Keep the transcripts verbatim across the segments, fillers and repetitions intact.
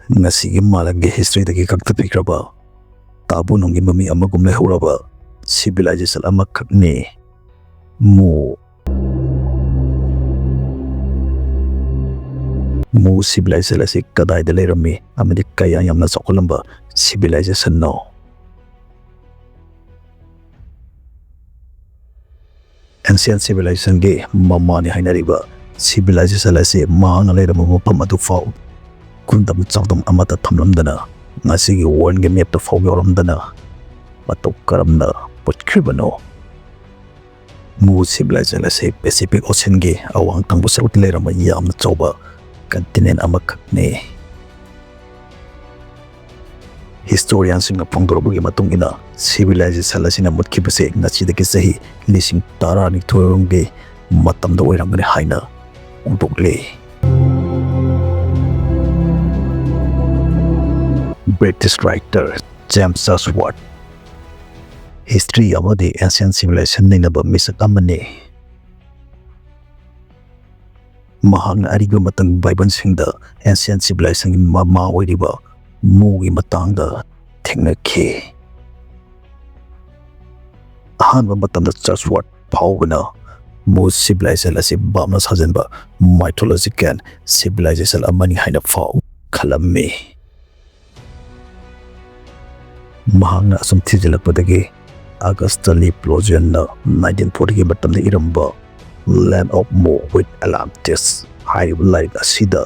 ꯉꯁꯤꯒꯤ ꯃꯥꯂꯦꯝꯒꯤ historyꯗꯒꯤ ꯀꯛꯊꯠꯄꯤꯈ꯭ꯔꯕ, ꯇꯥꯕꯨ ꯅꯨꯡꯒꯤ ꯃꯃꯤ ꯑꯃꯒꯨꯝ ꯂꯩꯍꯧꯔꯕ civilization ꯑꯃꯈꯛꯅꯤ꯫ ꯃꯨ꯫ ꯃꯨ civilization ꯑꯁꯤ ꯀꯗꯥꯏꯗ ꯂꯩꯔꯝꯃꯤ ꯑꯃꯗꯤ ꯀꯌꯥ ꯌꯥꯝꯅ ꯆꯥꯎꯈꯠꯂꯝꯕ civilizationꯅꯣ? Ancient civilizationꯒꯤ ꯃꯃꯥꯅꯤ ꯍꯥꯏꯅꯔꯤꯕ civilization ꯑꯁꯤ ꯃꯍꯥꯛꯅ ꯂꯩꯔꯝꯕ ꯃꯐꯝ ꯑꯗꯨ ꯐꯥꯎ ꯈꯨꯟꯗꯝ ꯆꯥꯡꯗꯝ ꯑꯃꯠꯇ ꯊꯝꯂꯝꯗꯅ, ꯉꯁꯤꯒꯤ worldꯒꯤ mapꯇ ꯐꯥꯎ ꯌꯥꯎꯔꯝꯗꯅ, ꯃꯇꯧ ꯀꯔꯝꯅ ꯄꯨꯠꯈ꯭ꯔꯤꯕꯅꯣ? ꯃꯨ civilization ꯑꯁꯤ Pacific Oceanꯒꯤ ꯑꯋꯥꯡ ꯊꯪꯕ ꯁꯔꯨꯛꯇ ꯂꯩꯔꯝꯕ ꯌꯥꯝꯅ ꯆꯥꯎꯕ continent ꯑꯃꯈꯛꯅꯤ꯫ Historianꯁꯤꯡꯅ ꯐꯣꯡꯗꯣꯔꯛꯄꯒꯤ ꯃꯇꯨꯡ ꯏꯟꯅ, civilization ꯑꯁꯤꯅ ꯃꯨꯠꯈꯤꯕꯁꯦ ꯉꯁꯤꯗꯒꯤ ꯆꯍꯤ ꯂꯤꯁꯤꯡ ꯇꯔꯥꯅꯤꯊꯣꯏ ꯔꯣꯝꯒꯤ ꯃꯇꯝꯗ ꯑꯣꯏꯔꯝꯒꯅꯤ ꯍꯥꯏꯅ ꯐꯣꯡꯗꯣꯛꯂꯤ꯫ British writer James Chatsworth history ꯑꯃꯗꯤ ancient civilization ꯅꯩꯅꯕ ꯃꯤꯁꯛ ꯑꯃꯅꯤ꯫ ꯃꯍꯥꯛꯅ ꯑꯔꯤꯕ ꯃꯇꯝꯒꯤ ꯕꯥꯏꯕꯜꯁꯤꯡꯗ ancient civilizationꯒꯤ ꯃꯃꯥ ꯑꯣꯏꯔꯤꯕ ꯃꯨꯒꯤ ꯃꯇꯥꯡꯗ ꯊꯦꯡꯅꯈꯤ꯫ ꯑꯍꯥꯟꯕ ꯃꯇꯝꯗ Chatsworth ꯐꯥꯎꯕꯅ ꯃꯨ civilization ꯑꯁꯤ ꯚꯥꯞꯅ ꯁꯥꯖꯟꯕ mythological civilization ꯑꯃꯅꯤ ꯍꯥꯏꯅ ꯐꯥꯎ ꯈꯜꯂꯝꯃꯤ꯫ ꯃꯍꯥꯛꯅ ꯑꯁꯨꯝ ꯊꯤꯖꯤꯜꯂꯛꯄꯗꯒꯤ Augusta Lee Plozianꯅ nineteen fortyꯒꯤ ꯃꯇꯝꯗ ꯏꯔꯝꯕ Land of Mu with Atlantis ꯍꯥꯏꯔꯤꯕ ꯂꯥꯏꯔꯤꯛ ꯑꯁꯤꯗ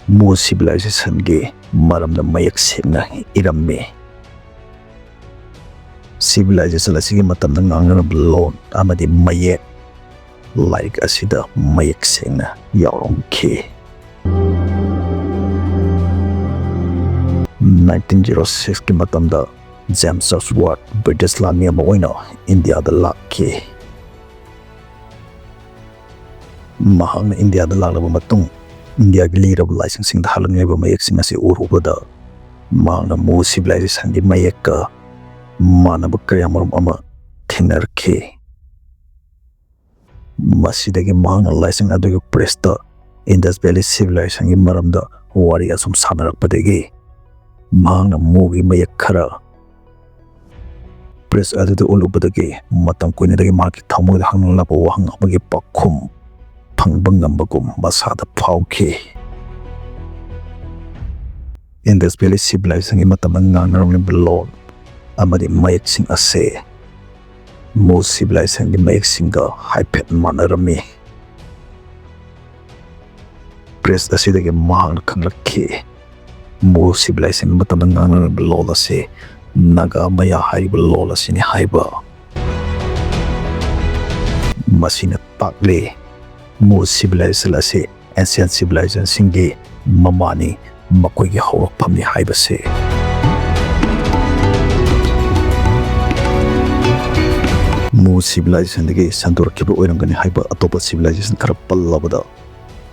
ꯃꯨ civilizationꯒꯤ ꯃꯔꯝꯗ ꯃꯌꯦꯛ ꯁꯦꯡꯅ ꯏꯔꯝꯃꯤ꯫ Civilization ꯑꯁꯤꯒꯤ ꯃꯇꯝꯗ ꯉꯥꯡꯅꯔꯝꯕ ꯂꯣꯟ ꯑꯃꯗꯤ ꯃꯌꯦꯛ ꯂꯥꯏꯔꯤꯛ ꯑꯁꯤꯗ ꯃꯌꯦꯛ ꯁꯦꯡꯅ ꯌꯥꯎꯔꯝꯈꯤ꯫ Nineteen zero sixꯀꯤ ꯃꯇꯝꯗ James Chatsworth British ꯂꯥꯟꯃꯤ ꯑꯃ ꯑꯣꯏꯅ ꯏꯟꯗꯤꯌꯥꯗ ꯂꯥꯛꯈꯤ꯫ ꯃꯍꯥꯛꯅ ꯏꯟꯗꯤꯌꯥꯗ ꯂꯥꯛꯂꯕ ꯃꯇꯨꯡ, ꯏꯟꯗꯤꯌꯥꯒꯤ ꯂꯤꯔꯕ ꯂꯥꯏꯁꯪꯁꯤꯡꯗ ꯍꯥꯜꯂꯛꯂꯤꯕ ꯃꯌꯦꯛꯁꯤꯡ ꯑꯁꯤ ꯎꯔꯨꯕꯗ, ꯃꯍꯥꯛꯅ ꯃꯨ civilizationꯒꯤ ꯃꯌꯦꯛꯀ ꯃꯥꯟꯅꯕ ꯀꯌꯥꯃꯔꯨꯝ ꯑꯃ ꯊꯦꯡꯅꯔꯛꯈꯤ꯫ ꯃꯁꯤꯗꯒꯤ ꯃꯍꯥꯛꯅ ꯂꯥꯏꯁꯪ ꯑꯗꯨꯒꯤ priestꯇ Indus Valley civilizationꯒꯤ ꯃꯔꯝꯗ ꯋꯥꯔꯤ ꯑꯁꯨꯝ ꯁꯥꯟꯅꯔꯛꯄꯗꯒꯤ ꯃꯍꯥꯛꯅ ꯃꯨꯒꯤ ꯃꯌꯦꯛ ꯈꯔ ꯄ꯭ꯔꯦꯁ ꯑꯗꯨꯗ ꯎꯠꯂꯨꯕꯗꯒꯤ ꯃꯇꯝ ꯀꯨꯏꯅꯗꯒꯤ ꯃꯍꯥꯛꯀꯤ ꯊꯃꯣꯏꯗ ꯍꯪꯂꯛꯂꯕ ꯋꯥꯍꯪ ꯑꯃꯒꯤ ꯄꯥꯎꯈꯨꯝ ꯐꯪꯕ ꯉꯝꯕꯒꯨꯝ ꯃꯁꯥꯗ ꯐꯥꯎꯈꯤ꯫ Indus Valley Civilizationꯒꯤ ꯃꯇꯝꯗ ꯉꯥꯡꯅꯔꯝꯂꯤꯕ ꯂꯣꯟ ꯑꯃꯗꯤ ꯃꯌꯦꯛꯁꯤꯡ ꯑꯁꯤ Mu Civilizationꯒꯤ ꯃꯌꯦꯛꯁꯤꯡꯒ ꯍꯥꯏꯐꯦꯠ ꯃꯥꯟꯅꯔꯝꯃꯤ꯫ ꯄ꯭ꯔꯦꯁ ꯑꯁꯤꯗꯒꯤ ꯃꯍꯥꯛꯅ ꯈꯪꯂꯛꯈꯤ, Mu Civilizationꯒꯤ ꯃꯇꯝꯗ ꯉꯥꯡꯅꯔꯝꯕ ꯂꯣꯜ ꯑꯁꯤ ꯅꯥꯒꯥ ꯃꯌꯥ ꯍꯥꯏꯔꯤꯕ ꯂꯣꯜ ꯑꯁꯤꯅꯤ ꯍꯥꯏꯕ꯫ ꯃꯁꯤꯅ ꯇꯥꯛꯂꯤ, Mu Civilization ꯑꯁꯤ Ancient Civilizationꯁꯤꯡꯒꯤ ꯃꯃꯥꯅꯤ, ꯃꯈꯣꯏꯒꯤ ꯍꯧꯔꯛꯐꯝꯅꯤ ꯍꯥꯏꯕꯁꯤ꯫ Mu Civilizationꯗꯒꯤ ꯁꯟꯗꯣꯔꯛꯈꯤꯕ ꯑꯣꯏꯔꯝꯒꯅꯤ ꯍꯥꯏꯕ ꯑꯇꯣꯞꯄ civilization ꯈꯔ ꯄꯜꯂꯕꯗ,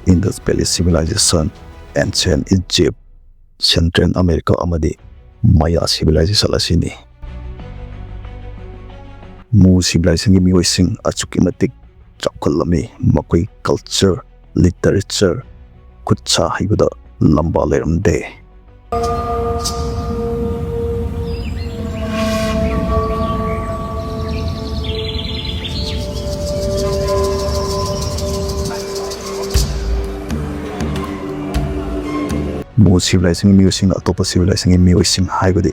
Indus Valley Civilization, Ancient Egypt, Central America ꯑꯃꯗꯤ Maya Civilization ꯑꯁꯤꯅꯤ꯫ Mu Civilizationꯒꯤ ꯃꯤꯑꯣꯏꯁꯤꯡ ꯑꯁꯨꯛꯀꯤ ꯃꯇꯤꯛ ꯆꯥꯎꯈꯠꯂꯝꯃꯤ, ꯃꯈꯣꯏ culture, literature, ꯈꯨꯠ ꯁꯥ ꯍꯩꯕꯗ ꯂꯝꯕꯥ ꯂꯩꯔꯝꯗꯦ꯫ Mu Civilizationꯒꯤ ꯃꯤꯑꯣꯏꯁꯤꯡꯅ ꯑꯇꯣꯞꯄ civilizationꯒꯤ ꯃꯤꯑꯣꯏꯁꯤꯡ, ꯍꯥꯏꯕꯗꯤ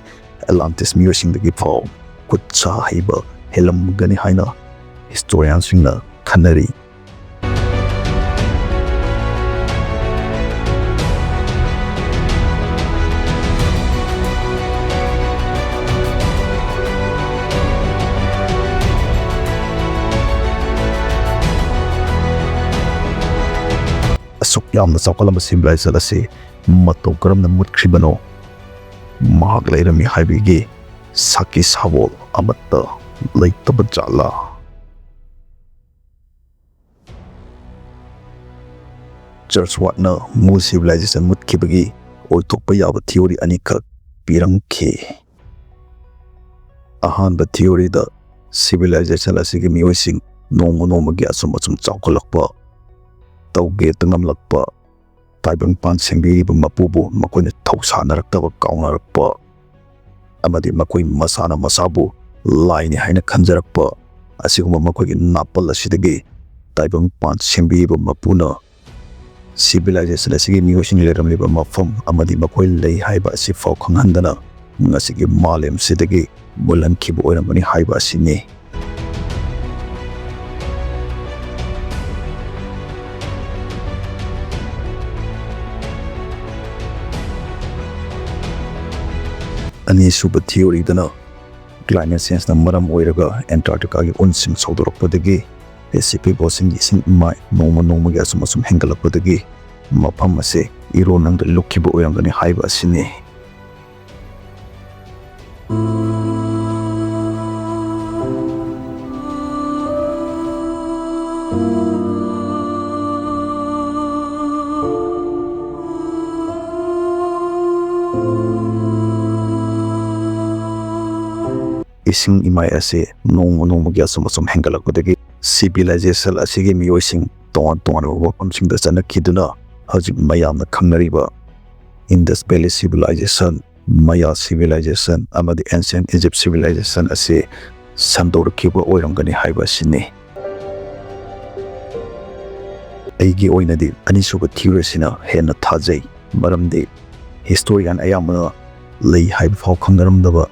Atlantis ꯃꯤꯑꯣꯏꯁꯤꯡꯗꯒꯤ ꯐꯥꯎ ꯈꯨꯠ ꯁꯥ ꯍꯩꯕ ꯍꯦꯜꯂꯝꯒꯅꯤ ꯍꯥꯏꯅ historianꯁꯤꯡꯅ ꯈꯟꯅꯔꯤ꯫ ꯑꯁꯨꯛ ꯌꯥꯝꯅ ꯆꯥꯎꯈꯠꯂꯝꯕ civilization ꯑꯁꯤ ꯃꯇꯧ ꯀꯔꯝꯅ ꯃꯨꯠꯈ꯭ꯔꯤꯕꯅꯣ? ꯃꯍꯥꯛ ꯂꯩꯔꯝꯃꯤ ꯍꯥꯏꯕꯒꯤ ꯁꯥꯈꯤ ꯁꯥꯕꯣꯜ ꯑꯃꯠꯇ ꯂꯩꯇꯕ ꯖꯥꯠꯂꯥ? ꯆꯔꯆ ꯋꯥꯠꯅ Mu Civilization ꯃꯨꯠꯈꯤꯕꯒꯤ ꯑꯣꯏꯊꯣꯛꯄ ꯌꯥꯕ theory ꯑꯅꯤꯈꯛ ꯄꯤꯔꯝꯈꯤ꯫ ꯑꯍꯥꯟꯕ theoryꯗ, civilization ꯑꯁꯤꯒꯤ ꯃꯤꯑꯣꯏꯁꯤꯡ ꯅꯣꯡꯃ ꯅꯣꯡꯃꯒꯤ ꯑꯁꯨꯝ ꯑꯁꯨꯝ ꯆꯥꯎꯈꯠꯂꯛꯄ, ꯇꯧꯒꯦꯇ ꯉꯝꯂꯛꯄ, ꯇꯥꯏꯕꯪꯄꯥꯟ ꯁꯦꯝꯕꯤꯔꯤꯕ ꯃꯄꯨꯕꯨ ꯃꯈꯣꯏꯅ ꯊꯧꯁꯥꯅꯔꯛꯇꯕ, ꯀꯥꯎꯅꯔꯛꯄ ꯑꯃꯗꯤ ꯃꯈꯣꯏ ꯃꯁꯥꯅ ꯃꯁꯥꯕꯨ ꯂꯥꯏꯅꯤ ꯍꯥꯏꯅ ꯈꯟꯖꯔꯛꯄ ꯑꯁꯤꯒꯨꯝꯕ ꯃꯈꯣꯏꯒꯤ ꯅꯥꯄꯜ ꯑꯁꯤꯗꯒꯤ ꯇꯥꯏꯕꯪꯄꯥꯟ ꯁꯦꯝꯕꯤꯔꯤꯕ ꯃꯄꯨꯅ civilization ꯑꯁꯤꯒꯤ ꯃꯤꯑꯣꯏꯁꯤꯡ ꯂꯩꯔꯝꯂꯤꯕ ꯃꯐꯝ ꯑꯃꯗꯤ ꯃꯈꯣꯏ ꯂꯩ ꯍꯥꯏꯕ ꯑꯁꯤ ꯐꯥꯎ ꯈꯪꯍꯟꯗꯅ ꯉꯁꯤꯒꯤ ꯃꯥꯂꯦꯝꯁꯤꯗꯒꯤ ꯃꯨꯜꯍꯟꯈꯤꯕ ꯑꯣꯏꯔꯝꯒꯅꯤ ꯍꯥꯏꯕ ꯑꯁꯤꯅꯤ꯫ ꯑꯅꯤꯁꯨꯕ theoryꯗꯅ climate changeꯅ ꯃꯔꯝ ꯑꯣꯏꯔꯒ Antarcticaꯒꯤ ꯎꯟꯁꯤꯡ ꯁꯧꯗꯣꯔꯛꯄꯗꯒꯤ Pacific Oceanꯒꯤ ꯏꯁꯤꯡ ꯏꯃꯥꯏ ꯅꯣꯡꯃ ꯅꯣꯡꯃꯒꯤ ꯑꯁꯨꯝ ꯑꯁꯨꯝ ꯍꯦꯟꯒꯠꯂꯛꯄꯗꯒꯤ ꯃꯐꯝ ꯑꯁꯤ ꯏꯔꯣꯟ ꯂꯪꯗ ꯂꯨꯞꯈꯤꯕ ꯑꯣꯏꯔꯝꯒꯅꯤ ꯍꯥꯏꯕ ꯑꯁꯤꯅꯤ꯫ ꯏꯁꯤꯡ ꯏꯃꯥꯏ ꯑꯁꯤ ꯅꯣꯡꯃ ꯅꯣꯡꯃꯒꯤ ꯑꯁꯨꯝ ꯑꯁꯨꯝ ꯍꯦꯟꯒꯠꯂꯛꯄꯗꯒꯤ civilization ꯑꯁꯤꯒꯤ ꯃꯤꯑꯣꯏꯁꯤꯡ ꯇꯣꯉꯥꯟ ꯇꯣꯉꯥꯟꯕ ꯃꯐꯝꯁꯤꯡꯗ ꯆꯠꯅꯈꯤꯗꯨꯅ ꯍꯧꯖꯤꯛ ꯃꯌꯥꯝꯅ ꯈꯪꯅꯔꯤꯕ Indus Valley Civilization, Maya Civilization ꯑꯃꯗꯤ Ancient Egypt Civilization ꯑꯁꯤ ꯁꯟꯗꯣꯔꯛꯈꯤꯕ ꯑꯣꯏꯔꯝꯒꯅꯤ ꯍꯥꯏꯕ ꯑꯁꯤꯅꯤ꯫ ꯑꯩꯒꯤ ꯑꯣꯏꯅꯗꯤ ꯑꯅꯤꯁꯨꯕ theory ꯑꯁꯤꯅ ꯍꯦꯟꯅ ꯊꯥꯖꯩ, ꯃꯔꯝꯗꯤ historian ꯑꯌꯥꯝꯕꯅ ꯂꯩ ꯍꯥꯏꯕ ꯐꯥꯎ ꯈꯪꯅꯔꯝꯗꯕ,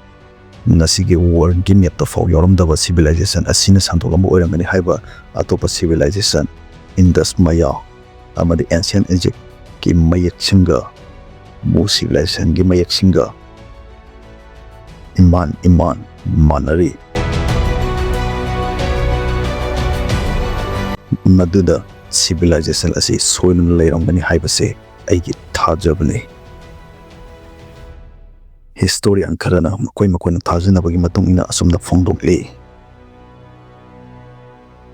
ꯉꯁꯤꯒꯤ worldꯒꯤ mapꯇ ꯐꯥꯎ ꯌꯥꯎꯔꯝꯗꯕ civilization ꯑꯁꯤꯅ ꯁꯟꯗꯣꯛꯂꯝꯕ ꯑꯣꯏꯔꯝꯒꯅꯤ ꯍꯥꯏꯕ ꯑꯇꯣꯞꯄ civilization, Indus, Maya ꯑꯃꯗꯤ Ancient Egyptꯀꯤ ꯃꯌꯦꯛꯁꯤꯡꯒ, Mu civilizationꯒꯤ ꯃꯌꯦꯛꯁꯤꯡꯒ ꯏꯃꯥꯟ ꯏꯃꯥꯟ ꯃꯥꯟꯅꯔꯤ꯫ ꯃꯗꯨꯗ civilization ꯑꯁꯤ ꯁꯣꯏꯗꯅ ꯂꯩꯔꯝꯒꯅꯤ ꯍꯥꯏꯕꯁꯦ ꯑꯩꯒꯤ ꯊꯥꯖꯕꯅꯤ꯫ Historian ꯈꯔꯅ ꯃꯈꯣꯏ ꯃꯈꯣꯏꯅ ꯊꯥꯖꯅꯕꯒꯤ ꯃꯇꯨꯡ ꯏꯟꯅ ꯑꯁꯨꯝꯅ ꯐꯣꯡꯗꯣꯛꯂꯤ꯫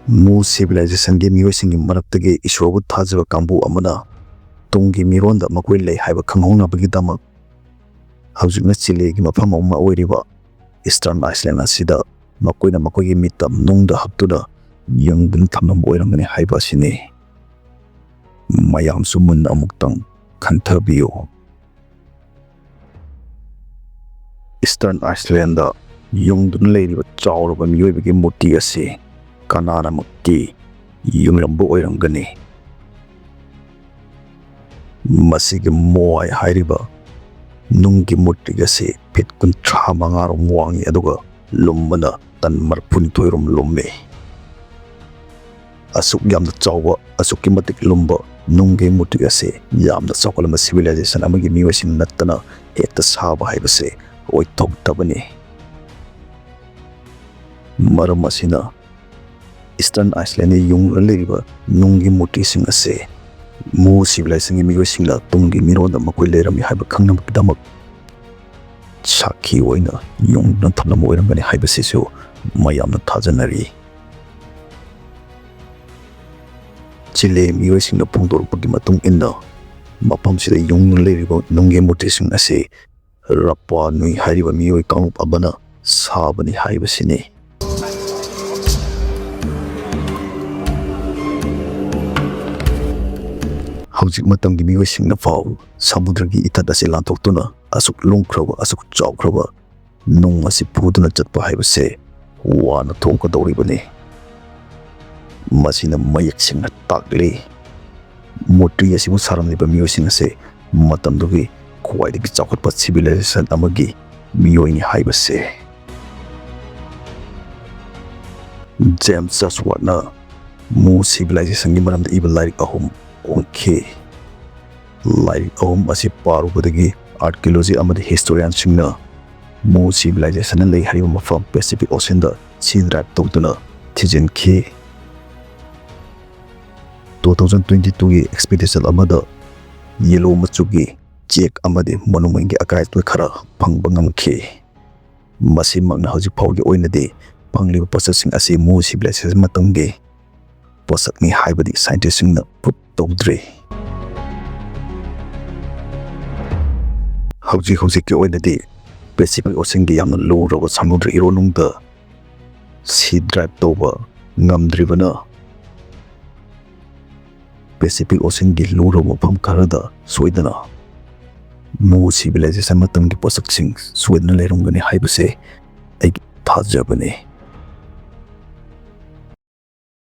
Mu civilizationꯒꯤ ꯃꯤꯑꯣꯏꯁꯤꯡꯒꯤ ꯃꯔꯛꯇꯒꯤ ꯏꯁꯣꯔꯕꯨ ꯊꯥꯖꯕ ꯀꯥꯡꯕꯨ ꯑꯃꯅ ꯇꯨꯡꯒꯤ ꯃꯤꯔꯣꯟꯗ ꯃꯈꯣꯏ ꯂꯩ ꯍꯥꯏꯕ ꯈꯪꯍꯧꯅꯕꯒꯤꯗꯃꯛ ꯍꯧꯖꯤꯛꯅ ꯆꯤꯂꯤꯒꯤ ꯃꯐꯝ ꯑꯃ ꯑꯣꯏꯔꯤꯕ Easter Island ꯑꯁꯤꯗ ꯃꯈꯣꯏꯅ ꯃꯈꯣꯏꯒꯤ ꯃꯤꯇꯝ ꯅꯨꯡꯗ ꯍꯛꯇꯨꯅ ꯌꯨꯡꯗꯨꯅ ꯊꯝꯂꯝꯕ ꯑꯣꯏꯔꯝꯒꯅꯤ ꯍꯥꯏꯕ ꯑꯁꯤꯅꯤ꯫ ꯃꯌꯥꯝꯁꯨ ꯃꯨꯟꯅ ꯑꯃꯨꯛꯇꯪ ꯈꯟꯊꯕꯤꯌꯨ꯫ Eastern Iceland ꯌꯨꯡꯗꯨꯅ ꯂꯩꯔꯤꯕ ꯆꯥꯎꯔꯕ ꯃꯤꯑꯣꯏꯕꯒꯤ ꯃꯨꯔꯇꯤ ꯑꯁꯤ ꯀꯅꯥꯅꯃꯛꯇꯤ ꯌꯨꯡꯂꯝꯕ ꯑꯣꯏꯔꯝꯒꯅꯤ꯫ ꯃꯁꯤꯒꯤ ꯃꯣꯑꯥꯏ ꯍꯥꯏꯔꯤꯕ ꯅꯨꯡꯒꯤ ꯃꯨꯔꯇꯤ ꯑꯁꯤ ꯐꯤꯠ ꯀꯨꯟꯊ꯭ꯔꯥ ꯃꯉꯥ ꯔꯣꯝ ꯋꯥꯡꯏ, ꯑꯗꯨꯒ ꯂꯨꯝꯕꯅ ꯇꯟ ꯃꯔꯤꯐꯨꯅꯤꯊꯣꯏ ꯔꯣꯝ ꯂꯨꯝꯃꯤ꯫ ꯑꯁꯨꯛ ꯌꯥꯝꯅ ꯆꯥꯎꯕ, ꯑꯁꯨꯛꯀꯤ ꯃꯇꯤꯛ ꯂꯨꯝꯕ ꯅꯨꯡꯒꯤ ꯃꯨꯔꯇꯤ ꯑꯁꯤ ꯌꯥꯝꯅ ꯆꯥꯎꯈꯠꯂꯕ civilization ꯑꯃꯒꯤ ꯃꯤꯑꯣꯏꯁꯤꯡ ꯅꯠꯇꯅ ꯍꯦꯛꯇ ꯁꯥꯕ ꯍꯥꯏꯕꯁꯤ ꯑꯣꯏꯊꯣꯛꯇꯕꯅꯤ꯫ ꯃꯔꯝ ꯑꯁꯤꯅ, Eastern Iceland ꯌꯨꯡꯂ ꯂꯩꯔꯤꯕ ꯅꯨꯡꯒꯤ ꯃꯨꯔꯇꯤꯁꯤꯡ ꯑꯁꯤ ꯃꯨ civilizationꯒꯤ ꯃꯤꯑꯣꯏꯁꯤꯡꯅ ꯇꯨꯡꯒꯤ ꯃꯤꯔꯣꯟꯗ ꯃꯈꯣꯏ ꯂꯩꯔꯝꯃꯤ ꯍꯥꯏꯕ ꯈꯪꯅꯕꯒꯤꯗꯃꯛ ꯁꯥꯈꯤ ꯑꯣꯏꯅ ꯌꯨꯡꯗꯨꯅ ꯊꯝꯂꯝꯕ ꯑꯣꯏꯔꯝꯒꯅꯤ ꯍꯥꯏꯕꯁꯤꯁꯨ ꯃꯌꯥꯝꯅ ꯊꯥꯖꯅꯔꯤ꯫ ꯆꯤꯂꯦ ꯃꯤꯑꯣꯏꯁꯤꯡꯅ ꯐꯣꯡꯗꯣꯔꯛꯄꯒꯤ ꯃꯇꯨꯡ ꯏꯟꯅ, ꯃꯐꯝꯁꯤꯗ ꯌꯨꯡꯗꯨꯅ ꯂꯩꯔꯤꯕ ꯅꯨꯡꯒꯤ ꯃꯨꯔꯇꯤꯁꯤꯡ ꯑꯁꯤ ꯔꯥꯄꯥ ꯅꯨꯏ ꯍꯥꯏꯔꯤꯕ ꯃꯤꯑꯣꯏ ꯀꯥꯡꯂꯨꯞ ꯑꯃꯅ ꯁꯥꯕꯅꯤ ꯍꯥꯏꯕꯁꯤꯅꯤ꯫ ꯍꯧꯖꯤꯛ ꯃꯇꯝꯒꯤ ꯃꯤꯑꯣꯏꯁꯤꯡꯅ ꯐꯥꯎ ꯁꯃꯨꯗ꯭ꯔꯒꯤ ꯏꯊꯠ ꯑꯁꯤ ꯂꯥꯟꯊꯣꯛꯇꯨꯅ ꯑꯁꯨꯛ ꯂꯨꯝꯈ꯭ꯔꯕ, ꯑꯁꯨꯛ ꯆꯥꯎꯈ꯭ꯔꯕ ꯅꯨꯡ ꯑꯁꯤ ꯄꯨꯗꯨꯅ ꯆꯠꯄ ꯍꯥꯏꯕꯁꯦ ꯋꯥꯅ ꯊꯣꯛꯀꯗꯧꯔꯤꯕꯅꯤ꯫ ꯃꯁꯤꯅ ꯃꯌꯦꯛ ꯁꯦꯡꯅ ꯇꯥꯛꯂꯤ, ꯃꯨꯔꯇꯤ ꯑꯁꯤꯕꯨ ꯁꯥꯔꯝꯂꯤꯕ ꯃꯤꯑꯣꯏꯁꯤꯡ ꯑꯁꯤ ꯃꯇꯝꯗꯨꯒꯤ ꯈ꯭ꯋꯥꯏꯗꯒꯤ ꯆꯥꯎꯈꯠꯄ civilization ꯑꯃꯒꯤ ꯃꯤꯑꯣꯏꯅꯤ ꯍꯥꯏꯕꯁꯦ꯫ James Chasworthꯅ ꯃꯨ civilizationꯒꯤ ꯃꯔꯝꯗ ꯏꯕ ꯂꯥꯏꯔꯤꯛ ꯑꯍꯨꯝ ꯐꯣꯡꯈꯤ꯫ ꯂꯥꯏꯔꯤꯛ ꯑꯍꯨꯝ ꯑꯁꯤ ꯄꯥꯔꯨꯕꯗꯒꯤ archaeology ꯑꯃꯗꯤ historianꯁꯤꯡꯅ ꯃꯨ civilization ꯂꯩ ꯍꯥꯏꯔꯤꯕ ꯃꯐꯝ Pacific Oceanꯗ sea dive ꯇꯧꯗꯨꯅ ꯊꯤꯖꯤꯟꯈꯤ꯫ Two thousand twenty twoꯒꯤ expedition ꯑꯃꯗ yellow ꯃꯆꯨꯒꯤ ꯆꯦꯛ ꯑꯃꯗꯤ monumentꯒꯤ archiveꯇꯨ ꯈꯔ ꯐꯪꯕ ꯉꯝꯈꯤ꯫ ꯃꯁꯤꯃꯛꯅ ꯍꯧꯖꯤꯛ ꯐꯥꯎꯒꯤ ꯑꯣꯏꯅꯗꯤ ꯐꯪꯂꯤꯕ ꯄꯣꯠꯁꯛꯁꯤꯡ ꯑꯁꯤ ꯃꯨ civilization ꯃꯇꯝꯒꯤ ꯄꯣꯠꯁꯛꯅꯤ ꯍꯥꯏꯕꯗꯤ scientistꯁꯤꯡꯅ prove ꯇꯧꯗ꯭ꯔꯤ꯫ ꯍꯧꯖꯤꯛ ꯍꯧꯖꯤꯛꯀꯤ ꯑꯣꯏꯅꯗꯤ Pacific Oceanꯒꯤ ꯌꯥꯝꯅ ꯂꯨꯔꯕ ꯁꯃꯨꯗ꯭ꯔ ꯏꯔꯣꯟꯅꯨꯡꯗ sea dive ꯇꯧꯕ ꯉꯝꯗ꯭ꯔꯤꯕꯅ Pacific Oceanꯒꯤ ꯂꯨꯔꯕ ꯃꯐꯝ ꯈꯔꯗ ꯁꯣꯏꯗꯅ ꯃꯨ civilization ꯃꯇꯝꯒꯤ ꯄꯣꯠꯁꯛꯁꯤꯡ ꯁꯣꯏꯗꯅ ꯂꯩꯔꯝꯒꯅꯤ ꯍꯥꯏꯕꯁꯦ ꯑꯩ ꯊꯥꯖꯕꯅꯤ꯫